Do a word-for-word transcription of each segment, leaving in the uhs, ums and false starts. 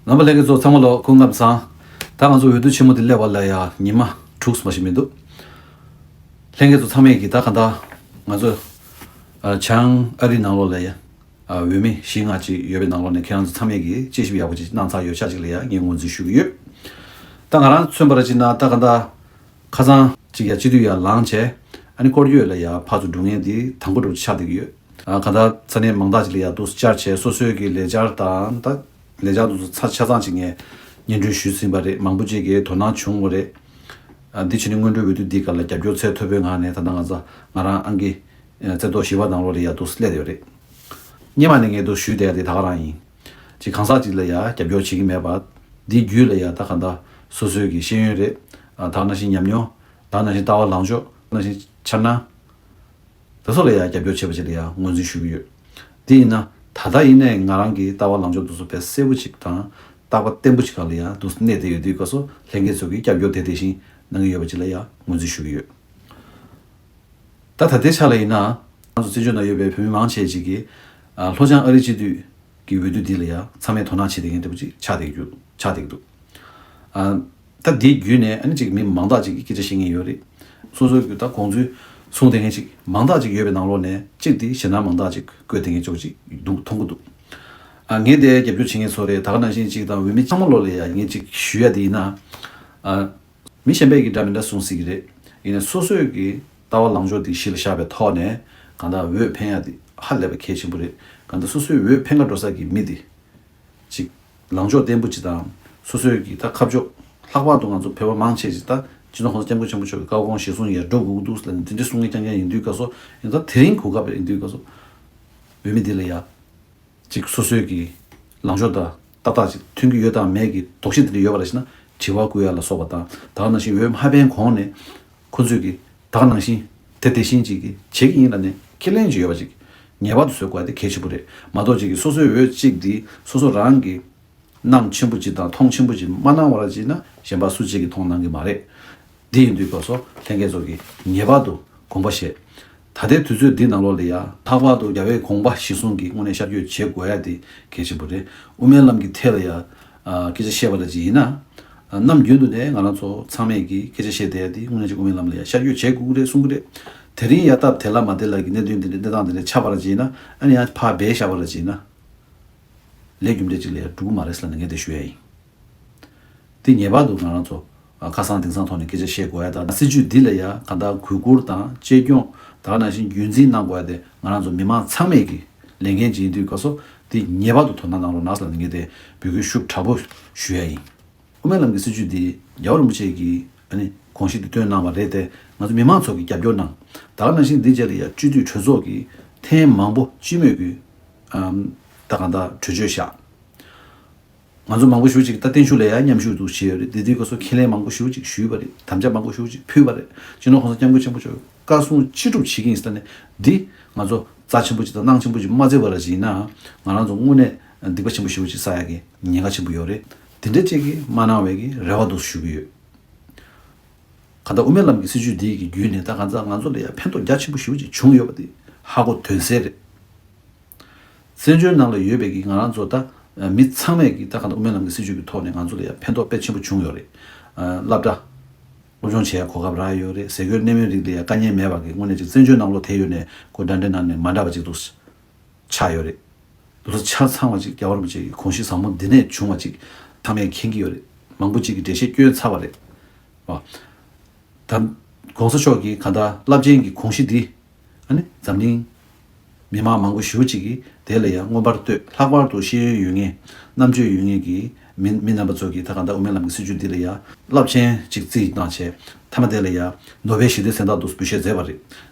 རྣམ་པ་ལྷན་རྒྱས་ཚོ་ཚང་མ་ལ་སྐུ་ཁམས་བཟང་། ད་ང་ཚོ་འོས་བསྡུ་ཆེན་མོ་འདི་སླེབས་པ་ལ་ཡ་ཉི་མ་དྲུག་ཙམ་ཞིག་མི་འདུག་ལྷན་རྒྱས་ཚོ་ཚང་མས་ཀྱིས་ད་ག་འདྲ་ང་ཚོ་ཨ་བྱང་ཨ་རིའི་ནང་ལོགས་ལ་ཡ་ཨ་འོས་མི་བཞི་ལྔ་ཅིག་ཡོད་པའི་ནང་ལོགས་ནས་ཁྱེད་རང་ཚོ་ཚང་མས་ཀྱིས་དཔྱད་ཞིབ་ཡག་པོ་ཅིག་གནང་ཚར་ཡོད་ཤག་ཅིག་ལ་ཡ་ངས་ངོས་འཛིན་ཞུ་གི་ཡོད། ད་ང་རང་མཚོན་པ་ར་ཅིག་ན་ད་ག་འདྲ་ཁ་སང་ཅིག་ཡ་སྤྱི་འཐུས་ཡར་ལངས་བྱས་ཨ་ནི་སྐོར་སྐྱོད་ལ་ཡ་ཕར་ཚུར་འགྲོ་མཁན་འདི་དང་པོ་འགྲོ་ཆགས་བསྡད་ཀྱི་ཡོད། ཨ་ག་ད་ས་གནས་མང་དག་ཅིག་ལ་ཡ་འདུག་བཅར་བྱས་སོ་སོའི་གི་ལས་འཆར་དང་ད་ལས་འཆར་དེ་ཚོ་ཆ་ཆ་ཚང་ཅིག་ངས་སྙན་སྒྲོན་ཞུས་ཟིན་པ་རེད། མང་པོ་ཅིག་གིས་དོ་སྣང་བྱུང་བ་རེད། ཨ་འདི་བྱས་ནས་སྔོན་འགྲོའི་འོས་བསྡུ་འདི་སྒང་ལ་རྒྱབ་སྐྱོར་ཚད་མཐོ་པོའི་ངང་ནས་ད་ལྟ་ང་ཚོ་ང་རང་ཨང་ཀི་ཨ་རྩེ་ཐོག་བཞི་པ་ནང་ལོགས་ལ་ཡ་འདུག་སླེབས་ཡོད་རེད། སྔོན་མ་ནས་ངས་འདུག་ཞུས་བསྡད་ཡ་དེ་ད་ག་རང་ཡིན། ཅིག་གང་ཟག་ཅིག་ལ་ཡ་རྒྱབ་སྐྱོར་བྱེད་ཀྱི་མེད་པ། འདིའི་བརྒྱུད་ལ་ཡ་ད་ག་འདྲ་སོ་སོའི་གི་ཤེས་ཡོན་རེད། ཨ་ད་ག་ནང་བཞིན་ཉམས་མྱོང་། ད་ག་ནང་བཞིན་ལྟ་བ་ལངས་ཕྱོགས། ད་ག་ནང་བཞིན་འཆར་སྣང་། དེ་ཚོ་ལ་ཡང་རྒྱབ་སྐྱོར་བྱེད་པ་ཅིག་ལ་ཡང་ངོས་འཛིན་ཞུ་གི་ཡོད། དེ་ཡིན་ན་ད་ལྟ་ཡིན་ནའི་ང་རང་གི་ལྟ་བ་ལངས་ཕྱོགས་དེ་ཚོ་དཔེ་གསལ་པོ་ཅིག་དང་རྟག་པ་བརྟན་པོ་ཅིག་སྒང་ལ་ཡང་འདུག་གནས་བསྡད་ཡོད་དུས་སྐབས་སུ་ལྷན་རྒྱས་ཚོ་གིས་རྒྱབ་སྐྱོར་དེ་དེ་བཞིན་གནང་གི་ཡོད་པ་ཅིག་ལ་ཡང་ངོས་འཛིན་ཞུ་གི་ཡོད། ད་ད་ལྟའི་ཆ་ལ་ཡིན་ན་ང་ཚོ་བཙན་བྱོལ་ནང་ཡོད་པའི་བོད་མི་མང་ཆེ་ཅིག་གིས་ཨ་ལྷོ་བྱང་ཨ་རི་སྤྱི་འཐུས་ཀྱི་འོས་བསྡུ་འདི་ལ་ཡང་ཚང་མས་དོ་སྣང་བྱེད་བསྡད་མཁན་འདྲ་པོ་ཅིག་ཆགས་བསྡད་རྒྱུ་ཆགས་བསྡད་ཀྱི་འདུག་ཨ་ད་འདིའི་བརྒྱུད་ནས་ཨ་ནི་ཅིག་མི་མང་དག་ཅིག་གིས་སྐད་ཆ་བཤད་མཁན་ཡོད་རེད། སོ་སོའི་གི་ད་དགོངས་ཚུལ་གསུངས་བསྡད་མཁན་ཅིག་མང་དག་ཅིག་ཡོད་པའི་ནང་ལོགས་ནས་གཅིག་དེ་ཞེད་སྣང་མང་དག་ཅིག་བཀོད་བསྡད་མཁན་ཅིག་འདུག་མཐོང་གི་འདུག་ཨ་ངས་དེ་རྒྱབ་སྐྱོར་བྱེད་མཁན་ཚོ་རེད། ད་ག་ནང་བཞིན་ཅིག་དང་འོས་མི་ཚང་མ་ལོགས་ལ་ཡ་ངས་ཅིག་ཞུ་ཡ་དེ་ཡིན་ན། ཨ་མི་གཞན་པས་ཀྱིས་འདྲ་མི་འདྲ་གསུང་སྲིད་ཀྱི་རེད། ཡིན་ནའི་སོ་སོའི་གི་ལྟ་བ་ལངས་ཕྱོགས་དེ་གཞི་ལ་བཞག་པའི་ཐོག་ནས་གང་ལྟར་འོས་འཕེན་ཡ་དེ་ཧ་ལས་པ་གལ་ཆེན་པོ་རེད། གང་ལྟར་སོ་སོའི་འོས་འཕེན་ག་འགྲོ་ས་གི་མི་དེ་ཅིག་ལངས་ཕྱོགས་བརྟན་པོ་ཅིག་དང་སོ་སོའི་གི་ད་ཁ་ཕྱོགས། ལྷག་པར་དུ་ང་ཚོ་བོད་པ་མང་ཆེ་ཅིག་ད་སྤྱི་ནོར་གོང་ས་སྐྱབས་མགོན་ཆེན་པོ་མཆོག་གི་བཀའ་དགོངས་གཞིར་བཟུང་ཡར་འགྲོ་དགོས་ཀྱི་འདུག་ཟེར་ནས་དེ་འདྲ་གསུང་མཁན་རྐྱང་རྐྱང་ཡིན་དུས་སྐབས་སུ། ཡིན་ད་དེ་རིང་གོ་སྐབས་རེད། ཡིན་དུས་སྐབས་སུ་འོས་མི་འདི་ལ་ཡ། ཅིག་སོ་སོའི་གི་ལངས་ཕྱོགས་དང་ཏག་ཏག་ཅིག་མཐུན་གྱི་ཡོད་དང་མེད་ཀྱི་དོགས་གཞི་དེ་འདྲ་ཡོད་པ་རེད་ཟེར་ན་དྲི་བ་བཀོད་ཡ་ལ་སོགས་པ་དང་། ད་ག་ནང་བཞིན་འོས་མ་འཕེན་གོང་ནས་ཁོ་ཚོས་ཀྱི་ད་ག་ནང་བཞིན་དེ་དེ་བཞིན་ཅིག་གི་བྱེད་ཀྱི་ཡིན་ལབ་ནས་ཁས་ལེན་ཅིག་ཡོད་པ་ཅིག་ངེས་པར་དུ་བཟོ་དགོས་ཡ་དེ་གལ་ཆེན་པོ་རེད་མ་གཏོགས། ཅིག་གི་སོ་སོའི་འོས་གཅིག་འདི་སོ་སོ་རང་གི་སྣང་ཆེན་པོ་ཅིག་དང་མཐོང་ཆེན་པོ་ཅིག་མ་གནང་བ་ར་ཅིག་ན་གཞན་པ་སུ་གཅིག་གིས་མཐོང་གནང་གི་མ་རེད། འདི་ཡིན་དུས་སྐབས་སུ་ལྷན་རྒྱས་ཚོ་གིས་ངེས་པར་དུ་དགོངས་པ་བཞེས། ད་ལྟའི་དུས་ཚོད་འདི་ནང་ལོགས་ལ་ཡ་ལྷག་པར་དུ་རྒྱལ་བའི་དགོངས་པ་གཞིར་བཟུང་གི་དངོས་གནས་ཤར་བསྐྱོད་བྱེད་དགོས་ཡ་དེ་གལ་ཆེན་པོ་རེད། དབུ་མའི་ལམ་གྱི་ཐད་ལ་ཡ་ཨ་སྐད་ཆ་བཤད་པ་ལ་ཅིག་ཡིན་ན། ཨ་ནམ་རྒྱུན་དུ་ནས་ང་རང་ཚོ་ཚང་མས་ཀྱིས་སྐད་ཆ་བཤད་བསྡད་ཡ་དེ་དངོས་གནས་ཅིག་དབུ་མའི་ལམ་ལ་ཡ་ཤར་བསྐྱོད་བྱེད་དགོས་ཀྱི་རེད་གསུང་གི་རེད། དེ་རིང་ཡ་སྟབས་བདེ་ལ་མ་བདེ་ལ་གི་གནད་དོན་འདི་འདྲ་གནས་སྟངས་འདི་འདྲ་ཆགས་པ་ར་ཅིག་ཡིན་ན། ཨ་ནི་ཡང་ཕར་སྦས་བཞག་པ་ར་ཅིག་ཡིན་ན། ལས་རྒྱུ་འབྲས་གཅིག་ལ་ཡང་འགྲོ་གི་མ་རེད་ཟེར་ནས་ངས་དེ་ཞུ་ཡ་ཡིན། དེ་ངེས་པར་དུ་ང་རང་ཚོ་ཨ་ཁ་སང་དེང་སང་ཐོག་ནས་སྐད་ཆ་བཤད་དགོས་ཡ་དང་། སྲིད་བྱུས་འདི་ལ་ཡང་གང་ལྟར་གུས་བཀུར་དང་གཅེས་སྐྱོང་། ད་ག་ནང་བཞིན་རྒྱུན་འཛིན་གནང་དགོས་ཡ་དེ་ང་རང་ཚོ་མི་མང་ཚང་མས་ཀྱི་ལས་འགན་ཅིག་ཡིན་དུས་སྐབས་སུ། དེ་ངེས་པར་དུ་དོ་སྣང་གནང་རོགས་གནང་ཟེར་ནས་ངས་དེ་འབོད་སྐུལ་ཤུགས་དྲག་པོ་ཞུ་ཡ་ཡིན། དབུ་མའི་ལམ་གྱི་སྲིད་བྱུས་འདི་རྒྱལ་བ་རིན་པོ་ཆེ་གིས་ཨ་ནི་དགོངས་གཞི་འདི་བཏོན་གནང་བ་རེད་དེ། ང་ཚོ་མི་མང་ཚོ་གིས་རྒྱབ་སྐྱོར་གནང་། ད་ག་ནང་བཞིན་འདི་རྗེས་ལ་ཡང་སྤྱི་འཐུས་གྲོས་ཚོགས་ཀྱིས་ཐེངས་མང་པོ་སྤྱི་མོས་ཀྱིས་ཨམ་ད་གང་ལྟར་གྲོས་ཆོད་བཞག་ང་ཚོ་མང་པོ་ཞེ་པོ་ཅིག་ད་བརྟན་བཞུགས་ལ་ཡང་མཉམ་ཞུགས་འདུག་བྱས་ཡོད་རེད། དེ་དུས་སྐབས་སུ་ཁས་ལེན་མང་པོ་ཞེ་པོ་ཅིག་ཞུས་པ་རེད། དམ་བཅའ་མང་པོ་ཞེ་པོ་ཅིག་ཕུལ་བ་རེད། སྤྱི་ནོར་གོང་ས་སྐྱབས་མགོན་ཆེན་པོ་མཆོག་བཀའ་གསུང་ཅི་སྒྲུབ་བྱེད་ཀྱི་ཡིན་ཟེར་ནས། འདི་ང་ཚོ་རྩ་ཆེན་པོ་ཅིག་དང་སྣང་ཆེན་པོ་ཅིག་མ་བརྩི་བ་ར་ཅིག་ཡིན་ན། ང་རང་ཚོ་དངོས་གནས་སྡིག་པ་ཆེན་པོ་ཞེ་པོ་ཅིག་བསགས་ཡག་གི་ཉེན་ཁ་ཆེན་པོ་ཡོད་རེད། དེ་འདྲ་ཅིག་གིས་མ་གནང་བའི་གི་རེ་བ་འདུག་ཞུ་གི་ཡོད། གང་ལྟར་དབུ་མའི་ལམ་གྱི་སྲིད་བྱུས་འདི་གི་བརྒྱུད་ནས་ད་གང་ལྟར་ང་ཚོ་ལ་ཡང་ཕན་ཐོགས་རྒྱ་ཆེན་པོ་ཞེ་པོ་ཅིག་བྱུང་ཡོད་པ་དེ་ཧ་གོ་དོན་གསལ་རེད། བཙན་བྱོལ་ནང་ལ་ཡོད་པའི་གི་ང་རང་ཚོ་ད་མི་ཚང་མས་ཀྱི་ད་གང་ལྟར་དབུ་མའི་ལམ་གྱི་སྲིད་བྱུས་ཀྱི་ཐོག་ནས་ང་ཚོ་ལ་ཡང་ཕན་ཐོགས་དཔེ་ཆེན་པོ་བྱུང་ཡོད་རེད། སློབ་གྲྭ་སློབ་སྦྱོང་བྱེད་ཡ་གོ་སྐབས་རག་ཡོད་རེད། ཟས་གོས་གནས་མལ་རིགས་ལ་ཡང་དཀའ་ངལ་མེད་པ་གི་དངོས་གནས་ཅིག་བཙན་བྱོལ་ནང་ལོགས་བསྡད་ཡོད་ནས་ཁོ་འདྲ་འདྲའི་ནང་ནས་མ་འདྲ་བ་ཅིག་འདུག་ཆགས་ཡོད་རེད། འདུག་ས་ཆ་ཚང་བ་ཅིག་རྒྱལ་བ་རིན་པོ་ཆེ་གི་དགོངས་གཞི་ཟབ་མོ་འདི་ནས་བྱུང་བ་ཅིག་ཚང་མས་མཁྱེན་གྱི་ཡོད་རེད། མང་པོ་ཅིག་གིས་འགྲེལ་བཤད་བསྐྱོན་ཚར་བ་རེད། ཨོ། ད་གོང་ས་མཆོག་གིས་གང་ལྟར་རླབས་ཆེན་གྱི་དགོངས་གཞི་འདི་ཨ་ནི་འཛམ་གླིང་མི་མང་མང་པོ་ཞེ་པོ་ཅིག་གིས་དེ་ལ་ཡང་མངོན་པར་བསྟོད། ལྷག་པར་དུ་ཤེས་ཡོན་ཡོད་མཁན་རྣམ་དཔྱོད་ཡོད་མཁན་གྱི་མི་མི་རྣམ་པ་ཚོ་གིས་ད་གང་ལྟར་དབུ་མའི་ལམ་གྱི་སྲིད་བྱུས་འདི་ལ་ཡང་རླབས་ཆེན་ཅིག་བརྩིས་གནང་བྱས། མཐའ་མ་དེ་ལ་ཡང་ནོ་བེལ་ཞི་བདེའི་གཟེངས་རྟགས་འདུག་འབུལ་བཞེས་མཛད་པ་རེད།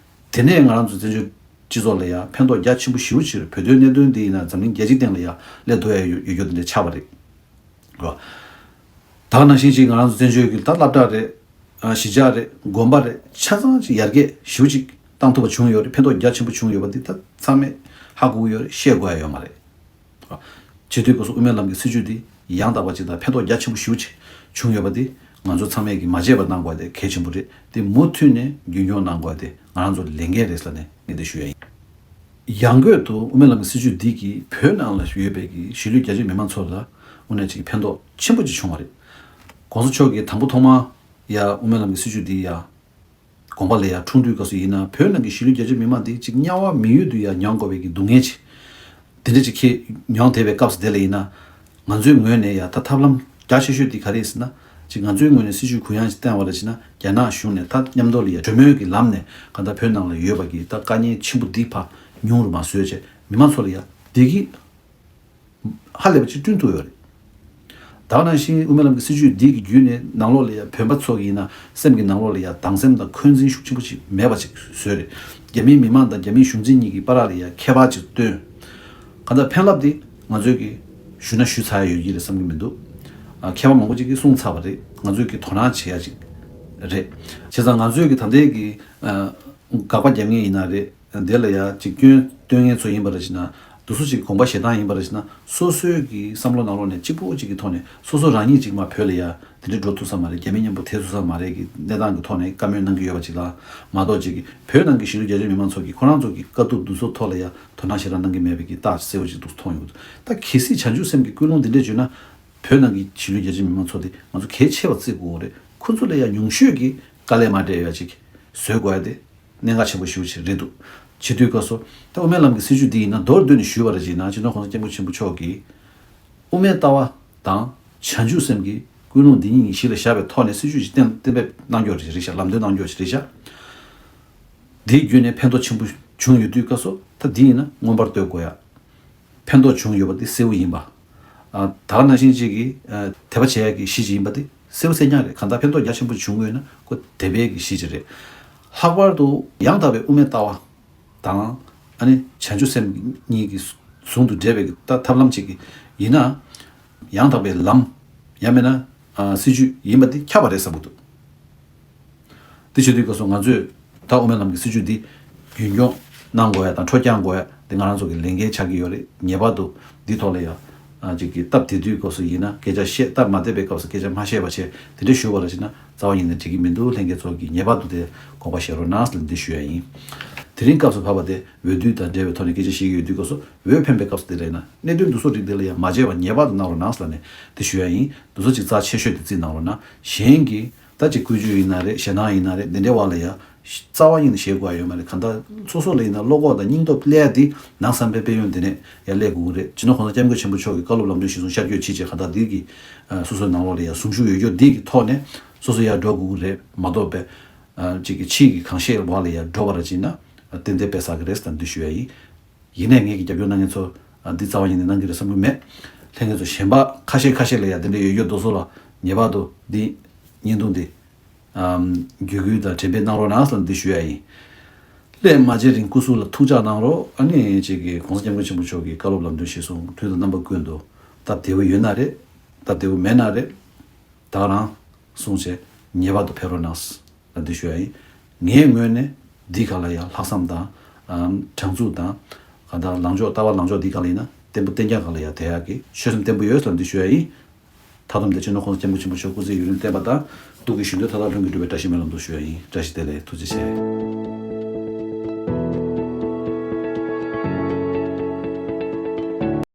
དེ་ནས་ང་རང་ཚོ་བཙན་བྱོལ་སྤྱི་ཚོགས་ལ་ཡང་ཕན་ཐོགས་རྒྱ་ཆེན་པོ་ཞེ་པོ་ཅིག་རེད། བོད་དོན་གནད་དོན་འདི་ཡིན་ན་འཛམ་གླིང་རྒྱལ་སྤྱིའི་སྟེང་ལ་ཡང་སླེབས་ཐུབ་ཡ་ཡོད་ཡོད་རྒྱུ་དེ་འདྲ་ཆགས་པ་རེད། རེད་བ། ད་ག་ནང་བཞིན་ཅིག་ང་རང་ཚོ་བཙན་བྱོལ་གྱི་ད་སློབ་གྲྭ་རེད། ཨ་གཞིས་ཆགས་རེད། དགོན་པ་རེད། ཆ་ཚང་ཅིག་ཡར་རྒྱས་ཞེ་པོ་ཅིག་བཏང་ཐུབ་པ་བྱུང་ཡོད་རེད། ཕན་ཐོགས་རྒྱ་ཆེན་པོ་བྱུང་ཡོད་པ་འདི་ད་ཚང་མས་ཧ་གོ་གི་ཡོད་རེད། བཤད་དགོས་ཡ་ཡོད་མ་རེད། བྱེད་དུས་སྐབས་སུ་དབུ་མའི་ལམ་གྱི་སྲིད་བྱུས་འདི་ཡང་དག་པ་ཅིག་དང་ཕན་ཐོགས་རྒྱ་ཆེན་པོ་ཞེ་པོ་ཅིག་བྱུང་ཡོད་པ་འདི་ང་ཚོ་ཚང་མས་ཀྱིས་མ་བརྗེད་པ་གནང་དགོས་དེ་གལ་ཆེན་པོ་རེད། དེ་མུ་མཐུད་ནས་རྒྱུན་འཁྱོངས་གནང་དགོས་དེ་ང་རང་ཚོ་ལས་འགན་རེད་ཟེར་ནས་ངས་འདི་ཞུ་ཡ་ཡིན། ཡང་སྒོས་དུ་དབུ་མའི་ལམ་གྱི་སྲིད་བྱུས་འདི་གིས་བོད་ནང་ལ་ཡོད་པའི་གི་གཞིས་ལུས་རྒྱ་ཆེའི་མི་མང་ཚོ་ལ་ དངོས་གནས་ཅིག་ཕན་ཐོགས་ཆེན་པོ་ཅིག་བྱུང་བ་རེད། གོང་ས་མཆོག་གིས་དང་པོ་ཐོག་མར་ཡ་དབུ་མའི་ལམ་གྱི་སྲིད་བྱུས་འདི་ཡ་དགོངས་པ་ལ་ཡ་འཁྲུངས་དུས་སྐབས་སུ་ཡིན་ན། བོད་ནང་གི་གཞིས་ལུས་རྒྱ་ཆེ་མི་མང་འདི་ཅིག་དམྱལ་བ་མི་ཡུལ་དུ་ཡ་མྱོང་དགོས་པའི་གི་སྡུག་བསྔལ་ཅིག་དེ་འདྲ་ཅིག་ཁྱེད་མྱོང་བསྡད་པའི་སྐབས་སུ་དེ་ལ་ཡིན་ན། ང་ཚོའི་ངོས་ནས་ཡ་ད་ཐབས་ལམ་རྒྱ་ཆེ་ཤོས་དེ་ག་རེ་ཟེར་ན། ཅིག་ང་ཚོའི་ངོས་ནས་སྲིད་བྱུས་གུ་ཡངས་ཤིག་བསྟན་པ་རེད་ཅེ་ན། རྒྱ་ནག་གཞུང་ནས་ད་མཉམ་དུ་ལ་ཡ་གྲོས་མོལ་གྱི་ལམ་ནས་གང་ལྟར་བོད་ནང་ལ་ཡོད་པ་གི་ད་དཀའ་ངལ་ཆེན་པོ་འདི་ཕར་ཉུང་རུ་མ་བཟོས་བྱས། མི་མང་ཚོ་ལ་ཡ་བདེ་སྐྱིད་ཧ་ལས་པ་ཅིག་བསྐྲུན་ཐུབ་ཡོད་རེད། ད་ག་ནང་བཞིན་དབུ་མའི་ལམ་གྱི་སྲིད་བྱུས་འདི་གི་བརྒྱུད་ནས་ནང་ལོགས་ལ་ཡ་བོད་པ་ཚོ་གི་ཡིན་ན་སེམས་ཀྱི་ནང་ལོགས་ལ་ཡ་སྡང་སེམས་དང་འཁོན་འཛིན་ཤུགས་ཆེན་པོ་ཅིག་མེད་པ་ཅིག་བཟོས་རེད། རྒྱ་མིའི་མི་མང་དང་རྒྱ་མིའི་གཞུང་འཛིན་གཉིས་ཀྱི་བར་ལ་ཡ་ཁྱད་པར་ཅིག་བཏོན། གང་ལྟར་ཕན་རླབས་དེ་ང་ཚོས་ཀྱི་ཞུ་ན་ཞུས་ཚར་ཡ་ཡོད་ཀྱི་རེད་བསམ་གྱི་མི་འདུག་ཨ། མཁས་པ་མང་པོ་ཅིག་གིས་གསུངས་ཚར་བ་རེད། ང་ཚོས་ཀྱི་དོ་སྣང་བྱེད་ཡ་ཅིག་རེད། བྱས་ཙང་ང་ཚོས་ཀྱི་ད་ལྟའི་གི་ཨ། དགག་པ་རྒྱབ་མཁན་ཡིན་ན་རེད། དེ་ལ་ཡ་ཅིག་སྐྱོན་སྟོན་མཁན་ཚོ་ཡིན་པ་རེད་ཅེ་ན། དེ་ཚོ་ཅིག་དགོངས་པ་བཞེས་སྟངས་ཡིན་པ་རེད་ཅེ་ན། སོ་སོའི་གི་བསམ་བློ་ནང་ལོགས་ནས་གཅིག་པོ་ཅིག་གི་ཐོག་ནས་སོ་སོ་རང་ཉིད་ཅིག་མ་བོད་ལ་ཡ་དེ་འདྲ་འགྲོ་ཐུབ་ས་མ་རེད། རྒྱ་མི་མཉམ་པོ་ཐེ་ཐུབ་ས་མ་རེད་གི་གནས་སྟངས་ཀྱི་ཐོག་ནས་བཀའ་མོལ་གནང་གི་ཡོད་པ་ཅིག་ལ་མ་གཏོགས། ཅིག་གི་བོད་ནང་གི་གཞིས་ལུས་རྒྱ་ཆེ་མི་མང་ཚོ་གིས་ཁོ་རང་ཚོ་གི་དཀའ་སྡུག་འདི་ཚོ་ཐོག་ལ་ཡ་དོ་སྣང་ཞེ་དྲག་གནང་གི་མེད་པའི་གི་རྟགས་གསལ་པོ་ཅིག་འདུག་མཐོང་ཡོང་གི་འདུག་ད་གལ་སྲིད་བྱང་ཆུབ་སེམས་ཀྱི་ཀུན་སློང་འདི་འདྲས་བརྗོད་ན། བོད་ནང་གི་གཞིས་ལུས་རྒྱ་ཆེ་མི་མང་ཚོ་དེ་ང་ཚོ་གལ་ཆེ་བ་བརྩི་དགོས་རེད། ཁོ་ཚོ་ལ་ཡ་ཉུང་ཤོས་ཀྱི་དཀའ་ལས་མ་སྤྲད་ཡ་ཅིག་བཟོ་དགོས་ཡ་དེ་གནད་འགག་ཆེན་པོ་ཞེ་པོ་ཅིག་རེད་འདུག་བྱེད་དུས་སྐབས་སུ་ད་དབུ་མའི་ལམ་གྱི་སྲིད་བྱུས་འདི་ཡིན་ན། མདོར་བསྡུས་ནས་ཞུས་པ་རེད་ཅེ་ན། སྤྱི་ནོར་༸གོང་ས་༸སྐྱབས་མགོན་ཆེན་པོ་མཆོག་གིས་དབུ་མའི་ལྟ་བ་དང་བྱང་ཆུབ་སེམས་ཀྱི་ཀུན་སློང་འདི་གཉིས་གཞི་ལ་བཞག་པའི་ཐོག་ནས་སྲིད་བྱུས་ཅིག་གཏན་གཏན་འབེབས་གནང་ཀྱོག་ཅིག་རེད་ཤག་ལམ་སྟོན་གནང་ཀྱོག་ཅིག་རེད་ཤག་དེའི་བརྒྱུད་ནས་ཕན་ཐོགས་ཆེན་པོ་བྱུང་ཡོད་དུས་སྐབས་སུ། ད་འདི་ཡིན་ན་མངོན་པར་བསྟོད་དགོས་ཡ། ཕན་ཐོགས་བྱུང་ཡོད་པ་དེ་གསལ་པོ་ཡིན་པ། ཨ། ད་ག་ནང་བཞིན་ཅིག་གིས་ཨ། དད་པ་བྱེད་ཡ་གི་གཞི་ཅིག་ཡིན་པ་དེ་གསལ་པོ་གསལ་རྐྱང་རེད། གང་ལྟར་ཕན་ཐོགས་རྒྱ་ཆེན་པོ་བྱུང་དགོས་ན་ཁོ་དད་པའི་གི་གཞི་ཅིག་རེད། ལྷག་པར་དུ་ཡང་དག་པའི་དབུ་མའི་ལྟ་བ་དང་། ཨ་ནི་བྱང་ཆུབ་སེམས་གཉིས་ཀྱི་ཟུང་དུ་འབྲེལ་བའི་གི་ད་ཐབས་ལམ་ཅིག་གི་ཡིན་ན། ཡང་དག་པའི་ལམ། ཡང་མིན་ན་ཨ། སྲིད་བྱུས་ཡིན་པ་དེ་ཁྱབ་པ་རེད་བསམ་གྱི་འདུག་དེ་བྱེད་དུས་སྐབས་སུ་ང་ཚོས་ད་དབུ་མའི་ལམ་གྱི་སྲིད་བྱུས་འདི་རྒྱུན་སྐྱོང་གནང་དགོས་ཡ་དང་སྲོག་བསྐྱང་དགོས་ཡ་དེ་ང་རང་ཚོ་གི་ལས་འགན་ཆགས་ཀྱི་ཡོད་རེད། ངེས་པར་དུ་འདི་ཐོག་ལ་ཡ། ཨ། ཅིག་གི་སྟབས་བདེ་དུས་སྐབས་སུ་ཡིན་ན་སྐད་ཆ་བཤད། སྟབས་མ་བདེ་བའི་སྐབས་སུ་སྐད་ཆ་མ་བཤད་པ་བྱས། དེ་འདྲ་ཞུ་བ་ལ་བྱས་ན་རྩ་བ་ཉིད་ནས་འགྲིག་གི་མི་འདུག་ལྷན་རྒྱས་ཚོ་གིས་ངེས་པར་དུ་དེ་དགོངས་པ་བཞེས་རོགས་གནང་ཟེར་ལ་འདི་ཞུ་ཡ་ཡིན། དེ་རིང་སྐབས་སུ་བབས་པ་དེ་འོས་བསྡུ་དང་འབྲེལ་བའི་ཐོག་ནས་སྐད་ཆ་བཤད་ཀྱི་ཡོད་དུས་སྐབས་སུ། འོས་འཕེན་པའི་སྐབས་སུ་དེ་ལ་ཡིན་ན་གནད་དོན་འདི་ཚོ་རིགས་དེ་ལ་ཡ་མ་བརྗེད་པ་ངེས་པར་དུ་གནང་རོགས་གནང་ཟེར་ལ་ནས་དེ་ཞུ་ཡ་ཡིན། འདི་ཚོ་ཅིག་རྩ་ཆེ་ཤོས་དེ་རྩིས་གནང་རོགས་གནང་། གཞན་གྱི་ད་ཅིག་བཀོད་ཇུས་ཡིན་ན་རེད། ཞེད་སྣང་ཡིན་ན་རེད། འདི་འདྲའི་བར་ལ་ཡ་རྩ་བ་ཉིད་ནས་བཞེས་དགོས་ཡ་ཡོད་མ་རེད། གང་ལྟར་སོ་སོ་ལ་ཡིན་ན་བློ་ཁོག་དང་སྙིང་སྟོབས་སླེབས་ཡ་དེ་ནང་བསམ་པའི་དཔལ་ཡོན་དེ་ནས་ཡ་སླེབས་དགོས་ཀྱི་རེད། སྤྱི་ནོར་༸གོང་ས་༸སྐྱབས་མགོན་ཆེན་པོ་མཆོག་གི་བཀའ་སློབ་ལམ་སྟོན་གཞིར་བཟུང་ཤར་བསྐྱོད་བྱེད་ཅེས་གང་ལྟར་འདི་གི་སོ་སོའི་ནང་ལོགས་ལ་ཡ་གཟུངས་གཞུག་ཡོད་རྒྱུ་འདི་གི་ཐོག་ནས་སོ་སོ་ཡར་འགྲོ་དགོས་ཀྱི་རེད་མ་གཏོགས་པའི། ཨ། ཅིག་གི་ཕྱིའི་གི་གང་ཤེས་བ་ལ་ཡ་འགྲོ་བ་ར་ཅིག་ན་ཏན་ཏན་དཔེ་བསགས་ཀྱི་རེད་ཟེར་འདི་ཞུ་ཡ་ཡིན། ཡིན་ནའི་ངེད་ཀྱི་རྒྱབ་སྐྱོར་གནང་མཁན་ཚོ་འདི་རྩ་བ་ཉིད་ནས་གནང་གི་རེད་བསམ་གྱི་མེད། ལྷན་རྒྱས་ཚོ་གཞན་པ་ཁ་ཤས་ཁ་ཤས་ལ་ཡ་འདི་འདྲ་ཡོད་རྒྱུ་འདུག་སོ་ལ། ངེས་པར་དུ་འདི་བརྙན་ཐུང་འདི་བརྒྱུད་སྐུལ་དང་འགྲེམས་སྤེལ་གནང་རོགས་གནང་ཟེར་འདི་ཞུ་ཡ་ཡིན། སླད་མ་མཇལ་རིང་སྐུ་གཟུགས་ལ་ཐུགས་ཅག་གནང་རོགས། ཨ་ནི་ཅིག་གི་༸གོང་ས་༸སྐྱབས་མགོན་ཆེན་པོ་མཆོག་གི་བཀའ་སློབ་ལམ་སྟོན་གཞིར་བཟུང་དུས་དང་རྣམ་པ་ཀུན་ཏུ་སྟབས་བདེ་བོ་ཡོད་ན་རེད། སྟབས་བདེ་བོ་མེད་ན་རེད། ད་རང་གསུངས་བྱས་ངེས་པར་དུ་ཕེབས་རོགས་གནང་ཟེར་འདི་ཞུ་ཡ་ཡིན། ངའི་ངོས་ནས་འདི་ག་ལ་ཡ་ལྷག་བསམ་དང་། ཨམ། དྲང་ཚུགས་དང་། ག་ད་ལངས་ཕྱོགས་ལྟ་བ་ལངས་ཕྱོགས་འདི་ག་ལ་ཡིན་ན་བརྟན་པོ་བརྟན་རྐྱང་ག་ལ་ཡ་དེ་ཡག་གི་ཆོད་སེམས་བརྟན་པོ་ཡོད་ཟེར་འདི་ཞུ་ཡ་ཡིན། མཐའ་སྡོམ་དེ་སྤྱི་ནོར་༸གོང་ས་༸སྐྱབས་མགོན་ཆེན་པོ་མཆོག་སྐུ་ཚེ་ཡུན་རིང་བརྟན་པ་དང་། ཐུགས་ཀྱི་བཞེད་དོན་མཐའ་དག་ལྷུན་གྱིས་འགྲུབ་པའི་བཀྲ་ཤིས་སྨོན་ལམ་དུ་ཞུ་ཡ་ཡིན། བཀྲ་ཤིས་བདེ་ལེགས། ཐུགས་རྗེ་ཆེ།